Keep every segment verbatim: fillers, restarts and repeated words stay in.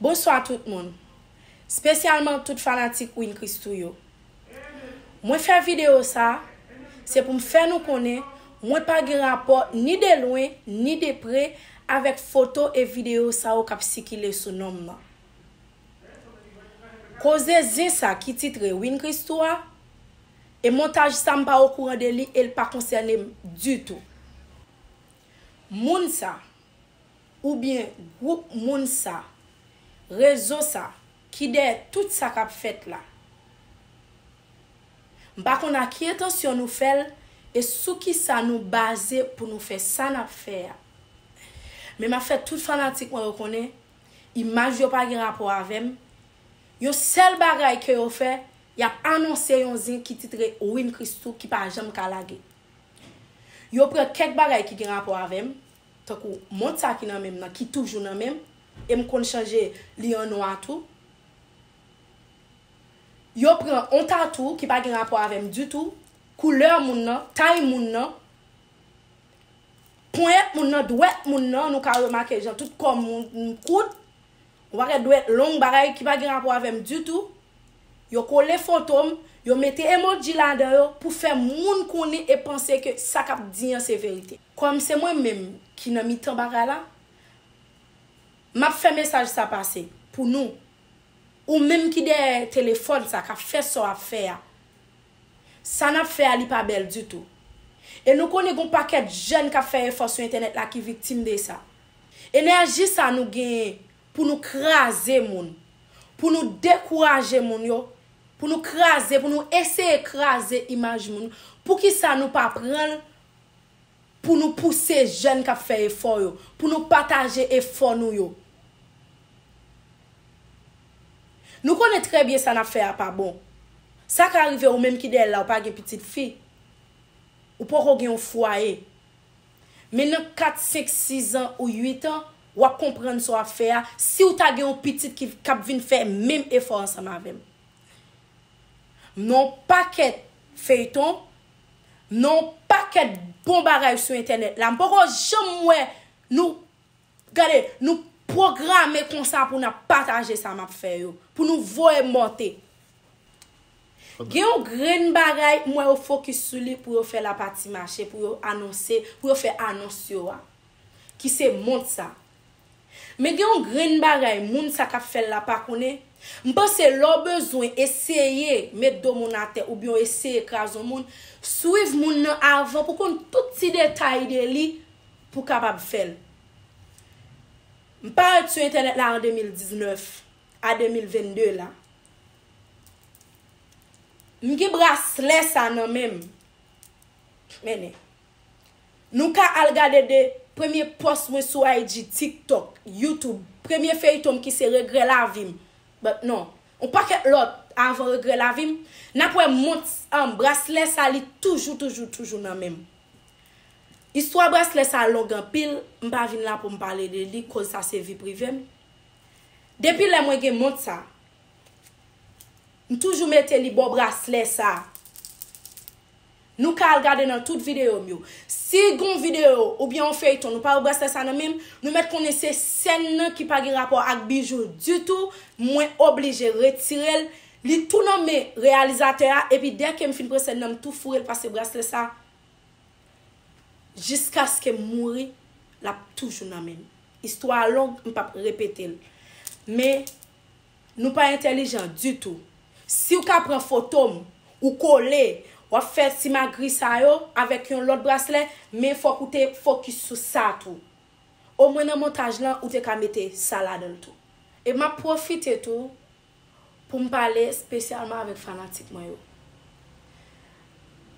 Bonswa tout moun, espesyalman tout fanatik Win Christoo yo. Mwen fè videyo sa, se pou m fè nou konnen mwen pa gen rapò ni de lwen ni de pre avèk foto e videyo sa yo k ap sikile sou non m nan. Koze zen sa ki titre Win Christoo a, e montaj sa m pa okouran de li e l pa konsène m ditou. Moun sa, oubyen gwoup moun sa, rezo sa, ki dèyè tout sa k ap fèt la. M pa konn a ki entansyon nou fè l e sou kisa nou baze pou nou fè sa n ap fè a. Men m ap fè tout fanatik mwen yo konnen, imaj yo pa gen rapò avè m. Yon sèl bagay ke yo fè, y ap anonse yon zen ki titre Win Christoo ki pa janm ka lage. Yo pran kèk bagay ki gen rapò avè m, tankou mont sa ki nan men m nan, ki toujou nan men m, e m konn chanje li an nwa tou. Yo pran on tatou ki pa gen rapò avè m ditou, koulè moun nan, tay moun nan, ponyèt moun nan, dwèt moun nan, nou ka remake jan tout kò m kout, yon pakèt dwèt long, bagay ki pa gen rapò avè m ditou. Yo kole foto m, yo mete emoji ladan yo pou fè moun konnen e panse ke sa k ap di an se verite. Kòm se mwen menm ki nan mitan bagay la, m ap fè mesaj sa pase pou nou. Ou menm ki dèyè telefòn sa, k ap fè sa w ap fè a. Sa n ap fè a, li pa bèl ditou. E nou konnen gen yon pakèt jèn k ap fè efò sou entènèt la ki viktim de sa. Enèji sa nou genyen pou nou kraze moun, pou nou dekouraje moun yo, pou nou kraze, pou nou eseye kraze imaj moun, poukisa nou pa pran l pou nou pouse jèn k ap fè efò yo, pou nou pataje efò nou yo? Nou konnen trè byen sa n ap fè a pa bon. Sa ka rive ou menm ki dèyè l la, ou pa gen pitit fi. Ou poko gen yon fwaye. Men nan kat, senk, sis an ou uit an, w ap konprann sa w ap fè a, si w ta gen yon pitit ki, k ap vin fè menm efò ansanm avè m. M nan yon pakèt feyton, m nan yon pakèt bon bagay sou entènèt la. M poko janm wè nou, gade, nou pwograme konsa pou n ap pataje sa m ap fè yo, pou nou voye monte. Gen yon grenn bagay, m wè yo fokis sou li pou yo fè lapati mache, pou yo anonse, pou yo fè anons yo a, ki se mont sa. Men gen yon grenn bagay moun sa k ap fè l la pa konnen. M panse lè w bezwen eseye met do moun atè oubyen w eseye kraze yon moun, swiv moun nan avan pou konn tout ti detay de li pou w kapab fè l. M parèt sou entènèt la an de mil diznèf a de mil vennde la. M gen braslè sa nan men m. Men, nou ka al gade de premye pòs mwen sou I G, TikTok, YouTube, premye feyton m ki se Regrè Lavi m. But non, yon pakèt lòt avan Regrè Lavi m. N ap wè mont, um, braslè sa, li toujou, toujou, toujou nan men m. Istwa braslè sa long anpil, m pa vin la pou m pale de li, koz sa se vi prive m. Depi lè mwen gen mont sa, m toujou mete li bò braslè sa. Nou ka al gade nan tout videyo m yo. Si gon videyo oubyen yon feyton nou pa wè braslè sa nan men m, nou mèt konnen se sèn nan ki pa gen rapò ak bijou ditou, mwen oblije retire l. Li tou nan men reyalizatè a, epi dèke m fin pran sèn nan, m tou foure l, paske braslè sa, jiskaske m mouri, l ap toujou nan men m. Istwa a long, m p ap repete l. Men, nou pa entèlijan ditou. Si w ka pran foto m, ou kole, w ap fè simagri sa yo avèk yon lòt braslè, men fòk ou te fokis sou sa tou. Omwen nan montaj lan, ou te ka mete sa ladan l tou. E m ap pwofite tou pou m pale espesyalman avèk fanatik mwen yo.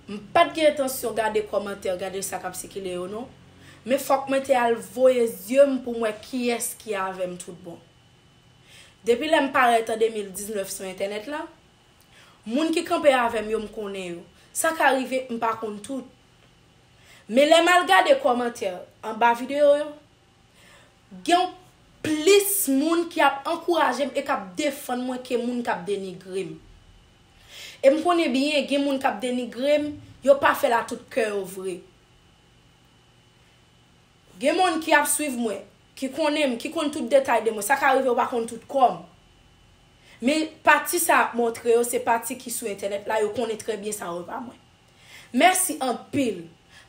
M pa t gen entansyon gade kòmantè, gade sa k ap sikile yo non. Men fòk mwen te al voye zye m pou m wè kiyès ki avè m tout bon. Depi lè m parèt an de mil diznèf sou entènèt la, moun ki kanpe avè m yo, m konnen yo. Sa ka rive, m pa konn tout. Men lè m al gade kòmantè anba videyo yo, gen plis moun ki ap ankouraje m e k ap defann mwen ke moun k ap denigre m. E m konnen byen, gen moun k ap denigre m, yo pa fè l a tout kè yo vre. Gen moun ki ap swiv mwen, ki konnen m, ki konn tout detay de mwen. Sa ka rive yo pa konn tout kò m. Men pati sa ap montre yo, se pati ki sou entènèt la, yo konnen trè byen sa yo pa mwen. Mèsi anpil.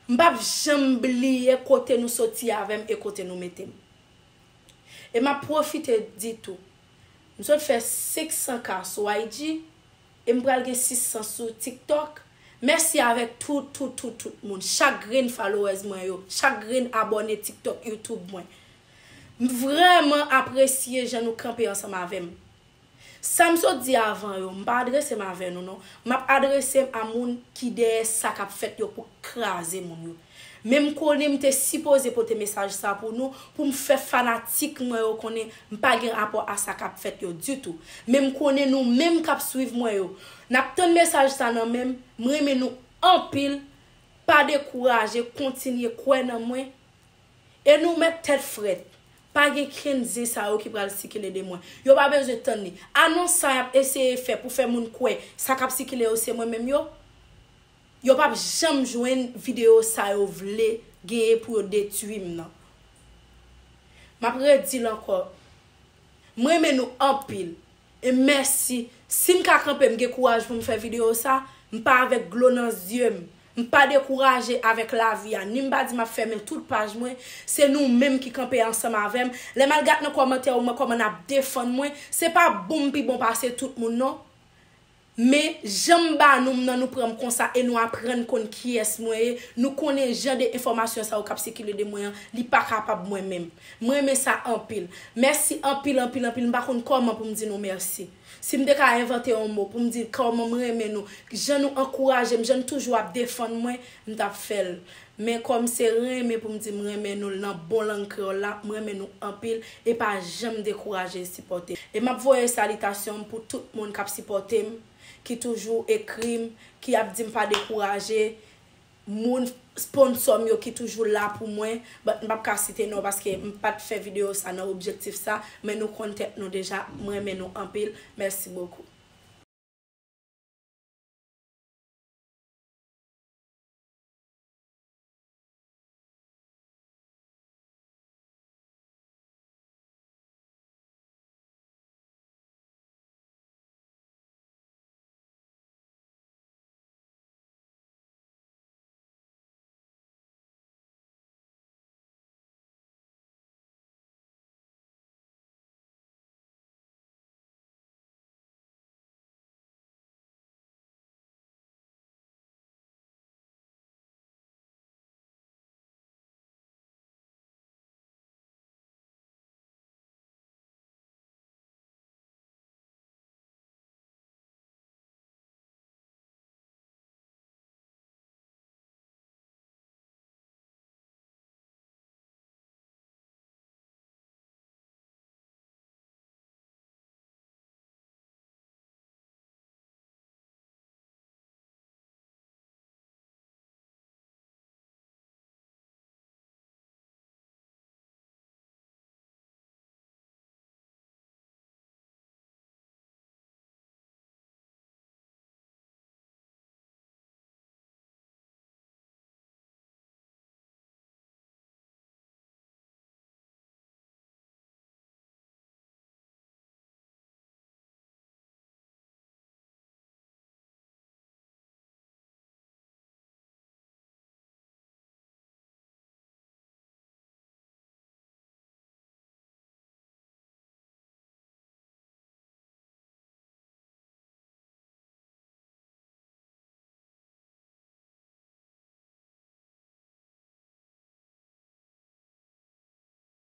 M p ap janm bliye kote nou soti avè m e kote nou mete m. E m ap pwofite di tou, m sot fè senk san K sou I G e m pral gen sis san sou TikTok. Mèsi avèk tout, tout, tout, tout moun. Chak grenn followers mwen yo, chak grenn abòne TikTok, YouTube mwen. M vrèman apresye jan nou kanpe ansanm avè m. Sa m sot di avan yo, m pa adrese m avè nou non. M ap adrese m a moun ki dèyè sa k ap fèt yo pou kraze moun yo. Men m konnen m te sipoze pote mesaj sa pou nou, pou m fè fanatik mwen yo konnen m pa gen rapò a sa k ap fèt yo ditou. Men m konnen nou menm k ap swiv mwen yo, n ap tann mesaj sa nan men m, m renmen nou anpil, pa dekouraje, kontinye kwè nan mwen. E nou mèt tèt frèt. Pa gen kenn zen sa yo ki pral sikile de mwen. Yo pa bezwen tann li. Anons sa y ap eseye fè pou fè moun kwè sa k ap sikile yo se mwen menm yo, yo p ap janm jwenn videyo sa yo vle genyen pou yo detwi m nan. M ap redi l ankò. M renmen nou anpil. E mèsi. Si m ka kanpe, m gen kouraj pou m fè videyo sa, m pa avèk dlo nan zye m. M pa dekouraje avèk lavi a. Ni m pa di m ap fèmen tout paj mwen. Se nou menm ki kanpe ansanm avè m. Lè m al gad nan kòmantè yo, m wè kòman n ap defann mwen. Se pa bon m pi bon pase tout moun non. Men jan m ba nou m nan, nou pran m konsa e nou aprann konn kiyès mwen ye. Nou konnen jan de enfòmasyon sa yo k ap sikile de mwen an, li pa kapab mwen menm. M renmen sa anpil. Mèsi anpil, anpil, anpil. M pa konn kòman pou m di nou mèsi. Si m te ka envante yon mo pou m di kòman m renmen nou, jan nou ankouraje m, jan nou toujou ap defann mwen, m t ap fè l. Men kòm se renmen pou m di m renmen nou nan bon lang kreyòl la, m renmen nou anpil e pa janm dekouraje sipòte m. E m ap voye salitasyon m pou tout moun k ap sipòte m, ki toujou ekri m, ki ap di m pa dekouraje. Moun sponsò m yo ki toujou la pou mwen, but m p ap ka site non paske m pa t fè videyo sa nan objektif sa, men nou konn tèt nou deja, m renmen nou anpil, mèsi bokou.